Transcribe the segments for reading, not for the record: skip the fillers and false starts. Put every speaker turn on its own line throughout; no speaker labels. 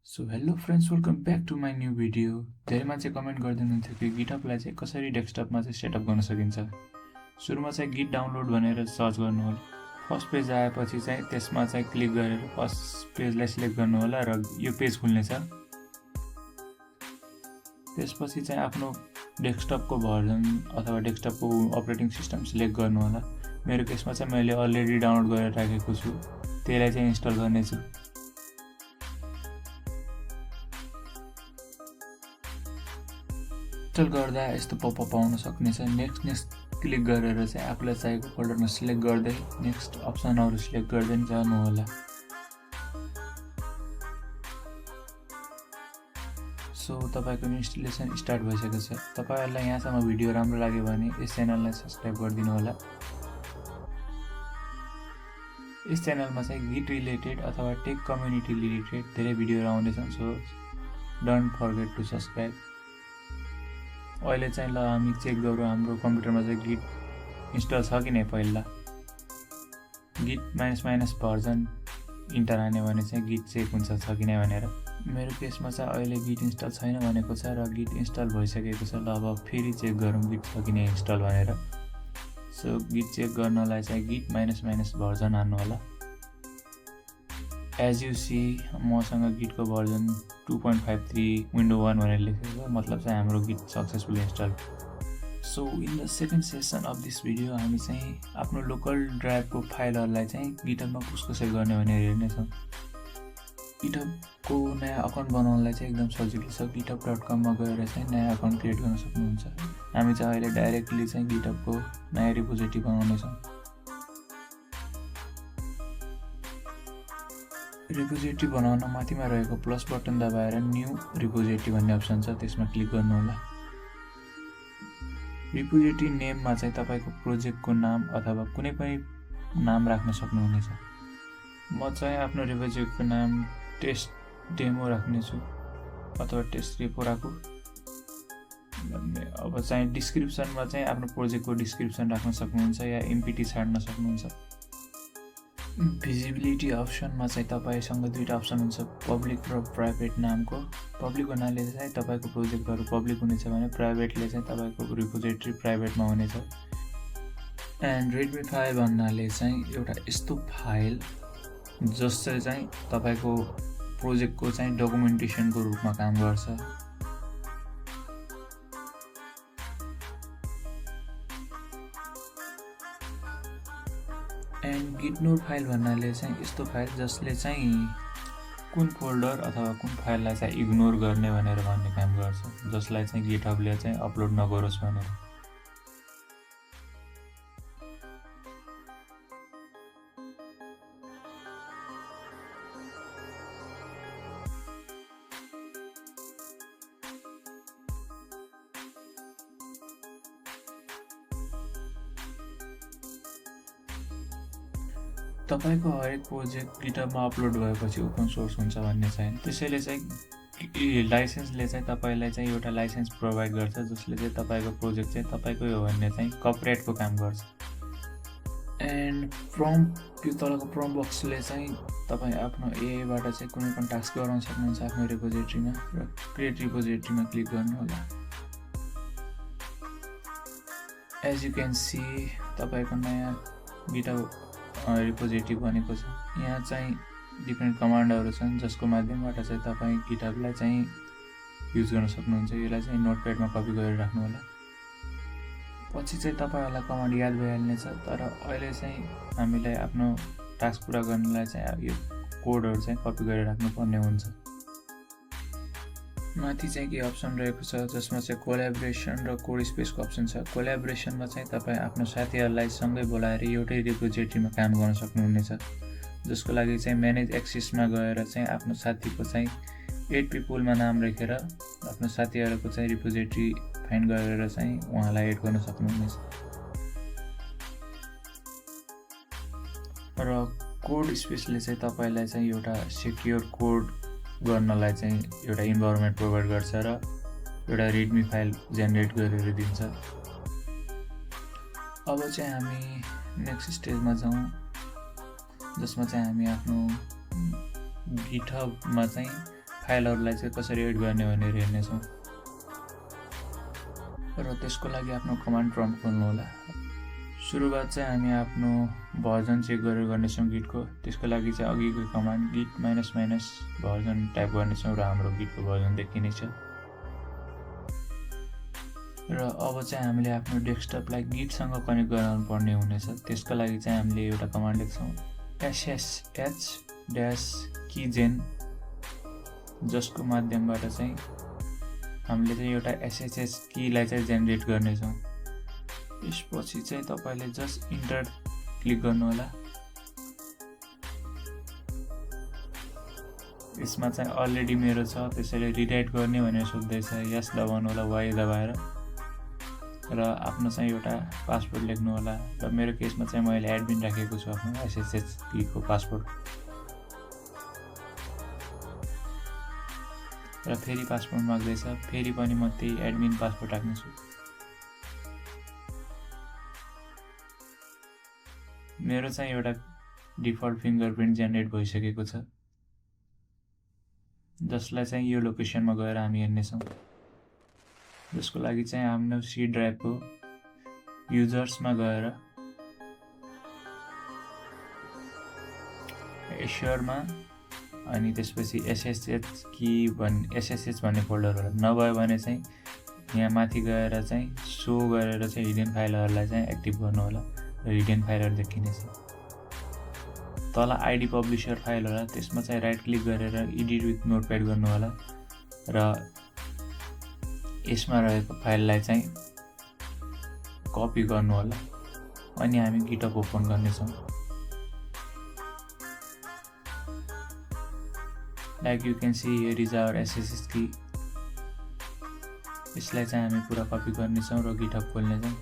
So hello friends, welcome back to my new video. धेरै मान्छे comment गरिदिनुहुन्थ्यो कि गिटहबलाई चाहिँ कसरी डेस्कटपमा चाहिँ सेटअप गर्न सकिन्छ। सुरुमा चाहिँ गिट डाउनलोड भनेर सर्च गर्नुहोला। फर्स्ट पेज आएपछि चाहिँ त्यसमा चाहिँ क्लिक गरेर फर्स्ट पेजलाई सिलेक्ट गर्नुहोला र यो पेज खुल्नेछ। त्यसपछि चाहिँ आफ्नो डेस्कटपको भर्जन अथवा डेस्कटपको अपरेटिङ सिस्टम सिलेक्ट गर्नुहोला। मेरो केसमा चाहिँ मैले अलरेडी डाउनलोड गरेर राखेको छु, त्यसलाई चाहिँ इन्स्टल गर्नेछु। इन्स्टल गर्दा यस्तो पपअप आउन सक्नेछ। नेक्स्ट क्लिक गरेर चाहिँ आफूलाई चाहिएको फोल्डरमा सिलेक्ट गर्दै नेक्स्ट अप्सनहरू सिलेक्ट गर्दै जानुहोला। सो तपाईँको इन्स्टलेसन स्टार्ट भइसकेको छ। तपाईँहरूलाई यहाँसम्म भिडियो राम्रो लाग्यो भने यस च्यानललाई सब्सक्राइब गरिदिनु होला। यस च्यानलमा चाहिँ गिट रिलेटेड अथवा टेक कम्युनिटी रिलेटेड धेरै भिडियोहरू आउँदैछन्, so don't forget to subscribe. अहिले चाहिँ ल हामी चेक गरौँ हाम्रो कम्प्युटरमा चाहिँ गिट इन्स्टल छ कि नै। पहिला गिट माइनस भर्जन इन्टर हान्यो भने चाहिँ गिट चेक हुन्छ छ कि नै भनेर। मेरो केसमा चाहिँ अहिले गिट इन्स्टल छैन भनेको छ र गिट इन्स्टल भइसकेको छ। ल अब फेरि चेक गरौँ गिट छ कि नै इन्स्टल भनेर। सो गिट चेक गर्नलाई चाहिँ गिट माइनस भर्जन हान्नु होला। एज यु सी मसँग गिटको भर्जन 2.53 विन्डो 1 भनेर लेखेको छ, मतलब चाहिँ हाम्रो Git successfully install. So in the second session of this video हामी चाहिँ आफ्नो लोकल ड्राइभको फाइलहरूलाई चाहिँ गिटहबमा पुश कसरी गर्ने भनेर हेर्नेछौँ। गिटहबको नयाँ अकाउन्ट बनाउनलाई चाहिँ एकदम सजिलो छ। github.com मा गएर चाहिँ नयाँ अकाउन्ट क्रिएट गर्न सक्नुहुन्छ। हामी चाहिँ अहिले डाइरेक्टली चाहिँ गिटहबको नयाँ रिपोजिटरी बनाउनेछौँ। रिपोजिटरी बनाउन माथिमा रहेको प्लस बटन दबाएर न्यू रिपोजिटरी भन्ने अप्सन छ, त्यसमा क्लिक गर्नुहोला। रिपोजिटरी नेममा चाहिँ तपाईँको प्रोजेक्टको नाम अथवा कुनै पनि नाम राख्न सक्नुहुनेछ। म चाहिँ आफ्नो रिपोजिटरीको नाम टेस्ट डेमो राख्नेछु अथवा टेस्ट रेपो राखौँ। अब चाहिँ डिस्क्रिप्सनमा चाहिँ आफ्नो प्रोजेक्टको डिस्क्रिप्सन राख्न सक्नुहुन्छ या एमपिटी छाड्न सक्नुहुन्छ। भिजिबिलिटी अप्सनमा चाहिँ तपाईँसँग दुईवटा अप्सन हुन्छ, पब्लिक र प्राइभेट नामको। पब्लिक हुनाले चाहिँ तपाईँको प्रोजेक्टहरू पब्लिक हुनेछ भने प्राइभेटले चाहिँ तपाईँको रिपोजिटरी प्राइभेटमा हुनेछ। एन्ड रेडमी फाइल भन्नाले चाहिँ एउटा यस्तो फाइल जसले चाहिँ तपाईँको प्रोजेक्टको चाहिँ डकुमेन्टेसनको रूपमा काम गर्छ। एन्ड गिटनोर फाइल भन्नाले चाहिँ यस्तो फाइल जसले चाहिँ कुन फोल्डर अथवा कुन फाइललाई चाहिँ इग्नोर गर्ने भनेर भन्ने काम गर्छ, जसलाई चाहिँ गिटहबले चाहिँ अपलोड नगरोस् भनेर। तपाईँको हरेक प्रोजेक्ट गिटहबमा अपलोड भएपछि ओपन सोर्स हुन्छ भन्ने छैन। त्यसैले चाहिँ लाइसेन्सले चाहिँ तपाईँलाई चाहिँ एउटा लाइसेन्स प्रोभाइड गर्छ, जसले चाहिँ तपाईँको प्रोजेक्ट चाहिँ तपाईँकै हो भन्ने चाहिँ कपिराइटको काम गर्छ। एन्ड प्रम्प्ट, यो तलको प्रम्प्ट बक्सले चाहिँ तपाईँ आफ्नो एआईबाट चाहिँ कुनै पनि टास्क गराउन सक्नुहुन्छ आफ्नो रिपोजिटरीमा र क्रिएट रिपोजिटरीमा क्लिक गर्नु होला। एज यु क्यान सी तपाईँको नयाँ गिटहब रिपोजिटरी बनेको छ। यहाँ चाहिँ डिफ्रेन्ट कमान्डहरू छन् जसको माध्यमबाट चाहिँ तपाईँ गिटहबलाई चाहिँ युज गर्न सक्नुहुन्छ। यसलाई चाहिँ नोटप्याडमा कपी गरेर राख्नु होला। पछि चाहिँ तपाईँहरूलाई कमान्ड याद भइहाल्नेछ, तर अहिले चाहिँ हामीलाई आफ्नो टास्क पुरा गर्नलाई चाहिँ यो कोडहरू चाहिँ कपी गरेर राख्नुपर्ने हुन्छ। माथि चाहिँ के अप्सन रहेको छ जसमा चाहिँ कोल्याबोरेसन र कोड स्पेसको अप्सन छ। कोल्याबोरेसनमा चाहिँ तपाईँ आफ्नो साथीहरूलाई सँगै बोलाएर एउटै रिपोजिटरीमा काम गर्न सक्नुहुनेछ, जसको लागि चाहिँ म्यानेज एक्सेसमा गएर चाहिँ आफ्नो साथीको चाहिँ 8 पिपुलमा नाम लेखेर आफ्नो साथीहरूको चाहिँ रिपोजिटरी फाइन्ड गरेर चाहिँ उहाँलाई एड गर्न सक्नुहुनेछ। र कोड स्पेसले चाहिँ तपाईँलाई चाहिँ एउटा सेक्योर कोड गर्नलाई चाहिँ एउटा इन्भाइरोमेन्ट प्रोभाइड गर्छ र एउटा रेडमी फाइल जेनेरेट गरेर दिन्छ। अब चाहिँ हामी नेक्स्ट स्टेजमा जाउँ, जसमा चाहिँ हामी आफ्नो गिटहबमा चाहिँ फाइलहरूलाई चाहिँ कसरी एड गर्ने भनेर हेर्नेछौँ। र त्यसको लागि आफ्नो कमान्ड प्रम्प्ट खोल्नु होला। सुरुवात चाहिँ हामी आफ्नो भर्जन चेक गरेर गर्नेछौँ गिटको। त्यसको लागि चाहिँ अघिको कमान्ड git -- भर्जन टाइप गर्नेछौँ र हाम्रो गिटको भर्जन देखिनेछ। र अब चाहिँ हामीले आफ्नो डेस्कटपलाई गिटसँग कनेक्ट गराउनु पर्ने हुनेछ। त्यसको लागि चाहिँ हामीले एउटा कमान्ड लेख्छौँ ssh-keygen, जसको माध्यमबाट चाहिँ हामीले चाहिँ एउटा SSH कीलाई चाहिँ जेनेरेट गर्नेछौँ। त्यसपछि चाहिँ तपाईँले जस्ट इन्टर क्लिक गर्नु होला। यसमा चाहिँ अलरेडी मेरो छ, त्यसैले रिराइट गर्ने भनेर सोध्दैछ। यस दबाउनु होला, वाइ दबाएर, र आफ्नो चाहिँ एउटा पासवर्ड लेख्नु होला। र मेरो केसमा चाहिँ मैले एडमिन राखेको छु आफ्नो SSH कीको पासवर्ड। र फेरि पासवर्ड माग्दैछ, फेरि पनि म त्यही एडमिन पासवर्ड राख्नेछु। मेरो चाहिँ एउटा डिफल्ट फिङ्गरप्रिन्ट जेनेरेट भइसकेको छ, जसलाई चाहिँ यो लोकेसनमा गएर हामी हेर्नेछौँ। जसको लागि चाहिँ हाम्रो सी ड्राइभको युजर्समा गएर एस्योरमा अनि त्यसपछि SSH भन्ने फोल्डर होला। नभए भने चाहिँ यहाँ माथि गएर चाहिँ सो गरेर चाहिँ हिडन फाइलहरूलाई चाहिँ एक्टिभ गर्नु होला र हिडन फाइलहरू देखिनेछ। तल आइडी पब्लिसर फाइल होला, त्यसमा चाहिँ राइट क्लिक गरेर एडिट विथ नोटप्याड गर्नु होला र यसमा रहेको फाइललाई चाहिँ कपी गर्नु होला। अनि हामी गिटअप ओपन गर्नेछौँ। Like you can see here is our SSH key. यसलाई चाहिँ हामी पुरा कपी गर्नेछौँ र गिटअप खोल्नेछौँ।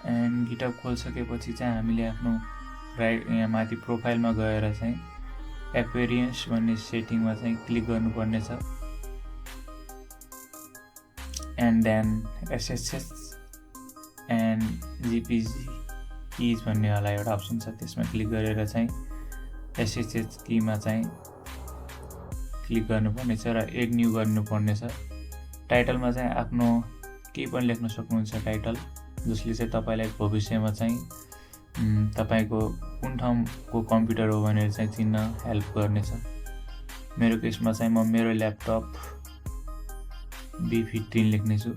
एन्ड गिटअप खोलिसकेपछि चाहिँ हामीले आफ्नो राइट यहाँ माथि प्रोफाइलमा गएर चाहिँ एपियरेन्स भन्ने सेटिङमा चाहिँ क्लिक गर्नुपर्नेछ। And then SSH and GPG keys भन्ने होला एउटा अप्सन छ, त्यसमा क्लिक गरेर चाहिँ SSH कीमा चाहिँ क्लिक गर्नुपर्नेछ र एड न्यू गर्नुपर्नेछ। टाइटलमा चाहिँ आफ्नो केही पनि लेख्न सक्नुहुन्छ टाइटल, जसले चाहिँ तपाईँलाई भविष्यमा चाहिँ तपाईँको कुन ठाउँको कम्प्युटर हो भनेर चाहिँ चिन्न हेल्प गर्नेछ। मेरो केसमा चाहिँ म मेरो ल्यापटप B15 लेख्नेछु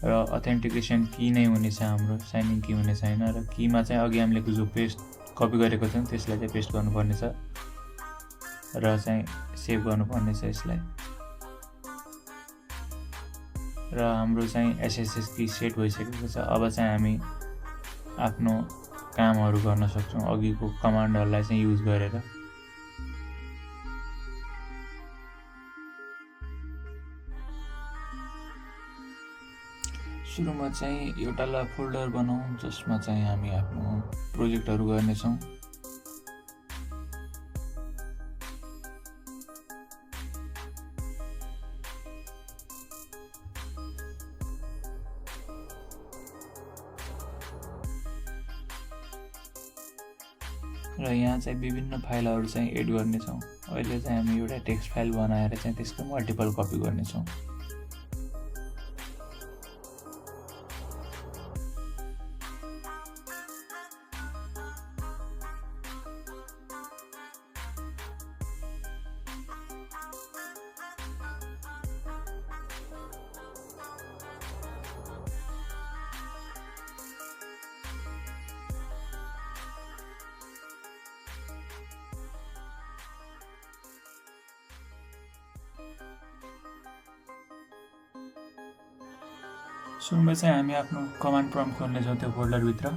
र अथेन्टिकेसन की नै हुनेछ हाम्रो, साइनिङ की हुने छैन। र कीमा चाहिँ अघि हामीले जो पेस्ट कपी गरेको थियौँ त्यसलाई चाहिँ पेस्ट गर्नुपर्नेछ र चाहिँ सेभ गर्नुपर्नेछ यसलाई। र हाम्रो चाहिँ SSH की सेट भइसकेको छ। अब चाहिँ हामी आफ्नो कामहरू गर्न सक्छौँ अघिको कमान्डहरूलाई चाहिँ युज गरेर। सुरुमा चाहिँ एउटा फोल्डर बनाऊँ जसमा चाहिँ हामी आफ्नो प्रोजेक्टहरू गर्नेछौँ। र यहाँ चाहिँ विभिन्न फाइलहरू चाहिँ एड गर्नेछौँ। अहिले चाहिँ हामी एउटा टेक्स्ट फाइल बनाएर चाहिँ त्यसको मल्टिपल कपी गर्नेछौँ। सुरुमा चाहिँ हामी आफ्नो कमान्ड प्रम्प्ट खोल्नेछौँ त्यो फोल्डरभित्र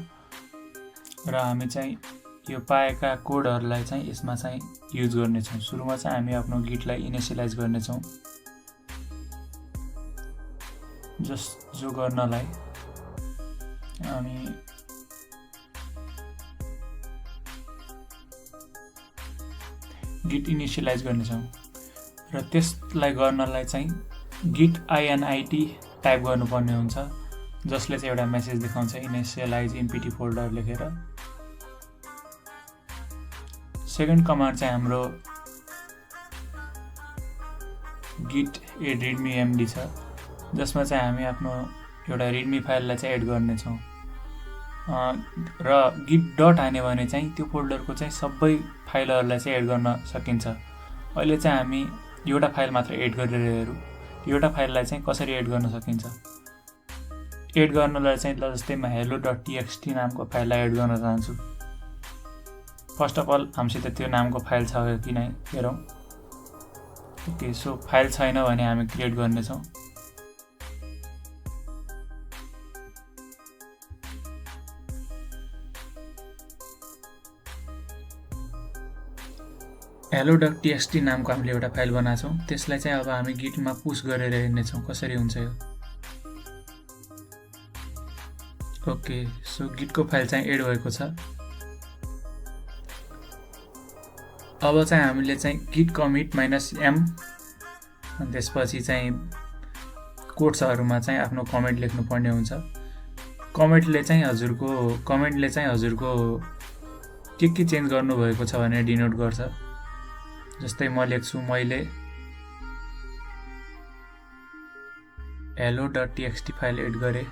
र हामी चाहिँ यो पाएका कोडहरूलाई चाहिँ यसमा चाहिँ युज गर्नेछौँ। सुरुमा चाहिँ हामी आफ्नो गिटलाई इनिसियलाइज गर्नेछौँ, जो गर्नलाई हामी गिट इनिसियलाइज गर्नेछौँ र त्यसलाई गर्नलाई चाहिँ गिट init टाइप गर्नुपर्ने हुन्छ। जसले चाहिँ एउटा मेसेज देखाउँछ इनिसियलाइज एमपिटी फोल्डर लेखेर। सेकेन्ड कमान्ड चाहिँ हाम्रो गिट एड रिडमी एमडी छ, जसमा चाहिँ हामी आफ्नो एउटा रिडमी फाइललाई चाहिँ एड गर्नेछौँ र गिट डट हान्यो भने चाहिँ त्यो फोल्डरको चाहिँ सबै फाइलहरूलाई चाहिँ एड गर्न सकिन्छ। अहिले चाहिँ हामी एउटा फाइल मात्र एड गरेर हेरौँ एउटा फाइललाई चाहिँ कसरी एड गर्न सकिन्छ। एड गर्नलाई चाहिँ ल जस्तै म hello.txt नामको फाइललाई एड गर्न चाहन्छु। फर्स्ट अफ अल हामीसित त्यो नामको फाइल छ कि नै हेरौँ। ओके, सो फाइल छैन भने हामी क्रिएट गर्नेछौँ। hello.txt नामको हामीले एउटा फाइल बनाएको छौँ, त्यसलाई चाहिँ अब हामी गिटमा पुश गरेर हेर्नेछौँ कसरी हुन्छ यो। ओके, सो गिटको फाइल चाहिँ एड भएको छ। अब चाहिँ हामीले चाहिँ गिट कमिट -m अनि त्यसपछि चाहिँ कोट्सहरूमा चाहिँ आफ्नो कमेन्ट लेख्नुपर्ने हुन्छ। कमेन्टले चाहिँ हजुरको के चेन्ज गर्नुभएको छ भनेर डिनोट गर्छ। जस्तै म लेख्छु मैले hello.txt फाइल एड गरेँ।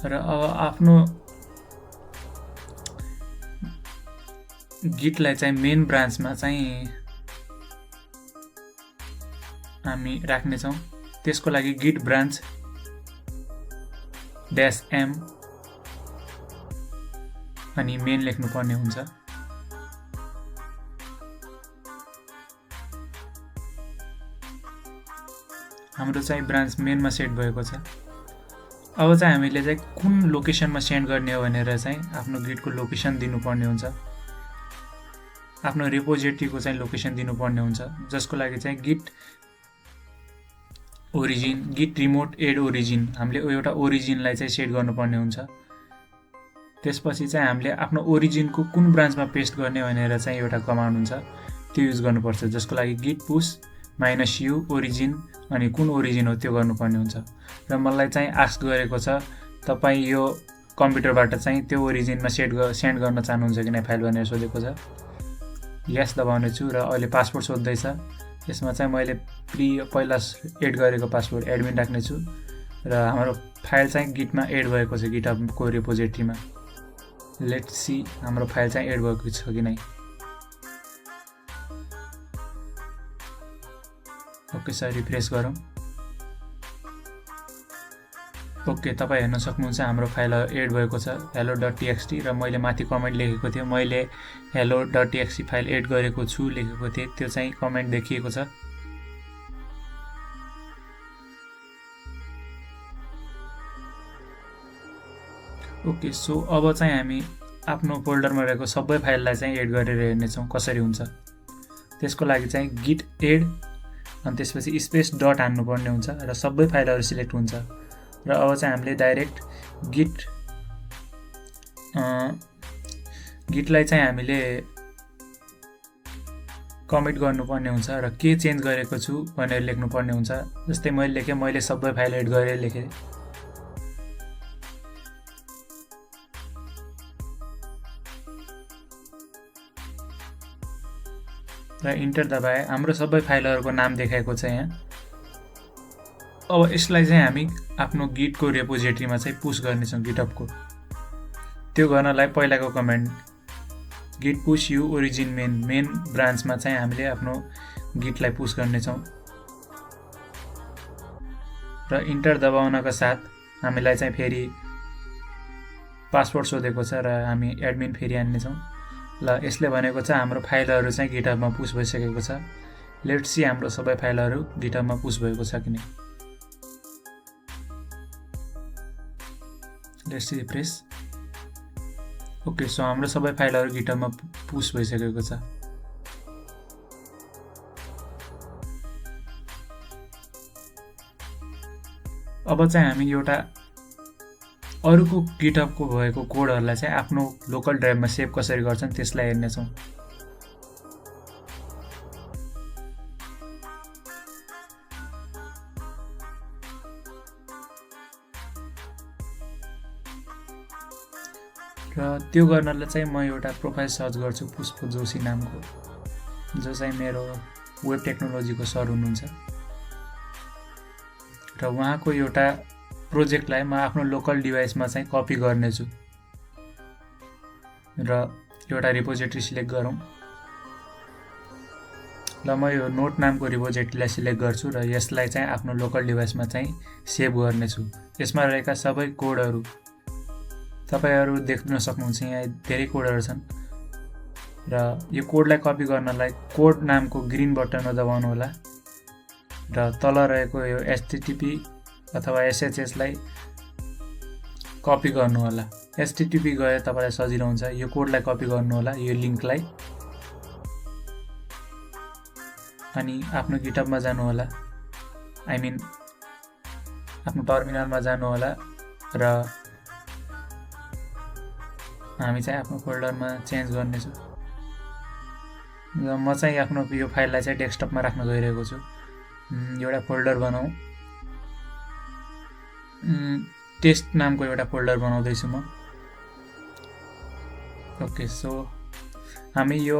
र अब आफ्नो गिटलाई चाहिँ मेन ब्रान्चमा चाहिँ हामी राख्नेछौँ। त्यसको लागि गिट ब्रान्च -m अनि मेन लेख्नुपर्ने हुन्छ। हाम्रो चाहिँ ब्रान्च मेनमा सेट भएको छ। अब चाहिँ हामीले चाहिँ कुन लोकेसनमा सेन्ड गर्ने हो भनेर चाहिँ आफ्नो गिटको लोकेसन दिनुपर्ने हुन्छ। आफ्नो रिपोजिटरीको चाहिँ लोकेसन दिनुपर्ने हुन्छ, जसको लागि चाहिँ गिट रिमोट एड ओरिजिन हामीले एउटा ओरिजिनलाई चाहिँ सेट गर्नुपर्ने हुन्छ। त्यसपछि चाहिँ हामीले आफ्नो ओरिजिनको कुन ब्रान्चमा पेस्ट गर्ने भनेर चाहिँ एउटा कमान्ड हुन्छ, त्यो युज गर्नुपर्छ, जसको लागि गिट पुश -u ओरिजिन अनि कुन ओरिजिन हो त्यो गर्नुपर्ने हुन्छ। र मलाई चाहिँ आस्क गरेको छ तपाईँ यो कम्प्युटरबाट चाहिँ त्यो ओरिजिनमा सेन्ड गर्न चाहनुहुन्छ कि नै फाइल भनेर सोधेको छ। यस दबाउने छु र अहिले पासवर्ड सोध्दैछ। यसमा चाहिँ मैले पहिला एड गरेको पासवर्ड एडमिन राख्नेछु र हाम्रो फाइल चाहिँ गिटमा एड भएको छ गिटहबको रिपोजिटरीमा। लेट्स सी हाम्रो फाइल चाहिँ एड भएको छ कि नै। ओके सर, रिफ्रेस गरौँ। ओके, तपाईँ हेर्न सक्नुहुन्छ हाम्रो फाइल एड भएको छ hello.txt र मैले माथि कमेन्ट लेखेको थिएँ, मैले hello.txt फाइल एड गरेको छु लेखेको थिएँ, त्यो चाहिँ कमेन्ट देखिएको छ। ओके, सो अब चाहिँ हामी आफ्नो फोल्डरमा रहेको सबै फाइललाई चाहिँ एड गरेर हेर्नेछौँ कसरी हुन्छ। त्यसको लागि चाहिँ गिट एड अनि त्यसपछि स्पेस डट हान्नुपर्ने हुन्छ र सबै फाइलहरू सिलेक्ट हुन्छ। र अब चाहिँ हामीले डाइरेक्ट गिटलाई चाहिँ हामीले कमिट गर्नुपर्ने हुन्छ र के चेन्ज गरेको छु भनेर लेख्नुपर्ने हुन्छ। जस्तै मैले लेखेँ, मैले सबै फाइल एड गरेर लेखेँ। र इन्टर दबाए हाम्रो सबै फाइलहरूको नाम देखाएको छ यहाँ। अब यसलाई चाहिँ हामी आफ्नो गिटको रेपोजिटरीमा चाहिँ पुश गर्नेछौँ गिटहबको। त्यो गर्नलाई पहिलाको command git push u origin main ब्रान्चमा चाहिँ हामीले आफ्नो गिटलाई पुश गर्नेछौँ र इन्टर दबाउनका साथ हामीलाई चाहिँ फेरि पासवर्ड सोधेको छ र हामी एडमिन फेरि हान्नेछौँ। ल यसले भनेको छ हाम्रो फाइलहरू चाहिँ गिटहबमा पुश भइसकेको छ। लेट्स सी हाम्रो सबै फाइलहरू गिटहबमा पुश भएको छ कि नै। Let's see refresh. Okay, so हाम्रो सबै फाइलहरू गिटहबमा पुश भइसकेको छ। अब चाहिँ हामी एउटा अरूको गिटहबको भएको कोडहरूलाई चाहिँ आफ्नो लोकल ड्राइभमा सेभ कसरी गर्छन् त्यसलाई हेर्नेछौँ। र त्यो गर्नलाई चाहिँ म एउटा प्रोफाइल सर्च गर्छु पुष्प जोशी नामको, जो चाहिँ मेरो वेब टेक्नोलोजीको सर हुनुहुन्छ। र उहाँको एउटा प्रोजेक्टलाई म आफ्नो लोकल डिभाइसमा चाहिँ कपी गर्नेछु। र एउटा रिपोजिटरी सिलेक्ट गरौँ। ल म यो नोट नामको रिपोजिटरीलाई सिलेक्ट गर्छु र यसलाई चाहिँ आफ्नो लोकल डिभाइसमा चाहिँ सेभ गर्नेछु। यसमा रहेका सबै कोडहरू तपाईहरु देख्न सक्नुहुन्छ। यहाँ धेरै कोडहरू छन् र यो कोडलाई कपी गर्नलाई कोड नामको ग्रीन बटनमा दबाउनु होला र तल रहेको यो http अथवा SSH लाई कपी गर्नु होला। http गए तपाईलाई सजिलो हुन्छ। यो कोडलाई कपी गर्नु होला, यो लिंकलाई, अनि आफ्नो गिटहबमा जानु होला, आई मिन आफ्नो टर्मिनलमा जानु होला र हामी चाहिँ आफ्नो फोल्डरमा चेन्ज गर्नेछु। म चाहिँ आफ्नो यो फाइललाई चाहिँ डेस्कटपमा राख्न गइरहेको छु। एउटा फोल्डर बनाऊ, टेस्ट नामको एउटा फोल्डर बनाउँदै छु म। ओके, सो हामी यो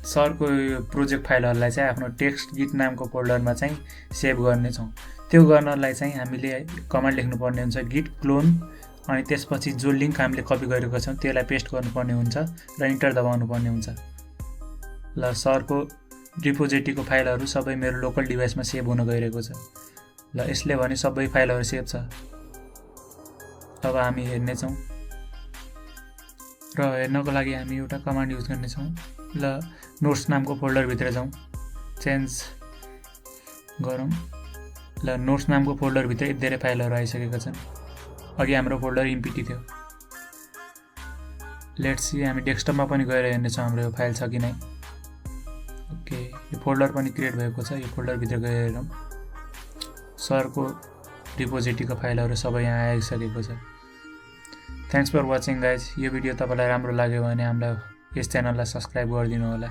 सरको प्रोजेक्ट फाइलहरुलाई चाहिँ आफ्नो टेक्स्ट गिट नामको फोल्डरमा चाहिँ सेभ गर्ने छौं। त्यो गर्नलाई चाहिँ हामीले कमान्ड लेख्नु पर्ने हुन्छ गिट क्लोन, अनि त्यसपछि जो लिंक हामीले कपी गरेको छौं त्यसलाई पेस्ट गर्नुपर्ने हुन्छ र इन्टर दबाउनु पर्ने हुन्छ। ल सरको रिपोजिटरीको फाइलहरु सबै मेरो लोकल डिभाइसमा सेभ हुन गइरहेको छ। ल यसले भने सबै फाइलहरु सेभ छ। अब हामी हेर्ने छौं र हेर्नको लागि हामी एउटा कमान्ड युज गर्ने छौं। ल नोट्स नामको फोल्डर भित्र जाउँ, चेन्ज गरौँ। ल नोट्स नामको फोल्डर भित्र धेरै फाइलहरु आइसकेका छन्। अघि हाम्रो फोल्डर इम्पिटी थियो। लेट्स सी, हामी डेस्कटपमा पनि गएर हेर्ने छौं हाम्रो यो फाइल छ कि नै। ओके, यो फोल्डर पनि क्रिएट भएको छ। यो फोल्डर भित्र गएर हेरौँ। सरको रिपोजिटरीको फाइलहरु सबै यहाँ आइसकेको छ। Thanks for watching guys. यो भिडियो तपाईलाई राम्रो लाग्यो भने हामीलाई यस च्यानललाई सब्स्क्राइब गरिदिनु होला।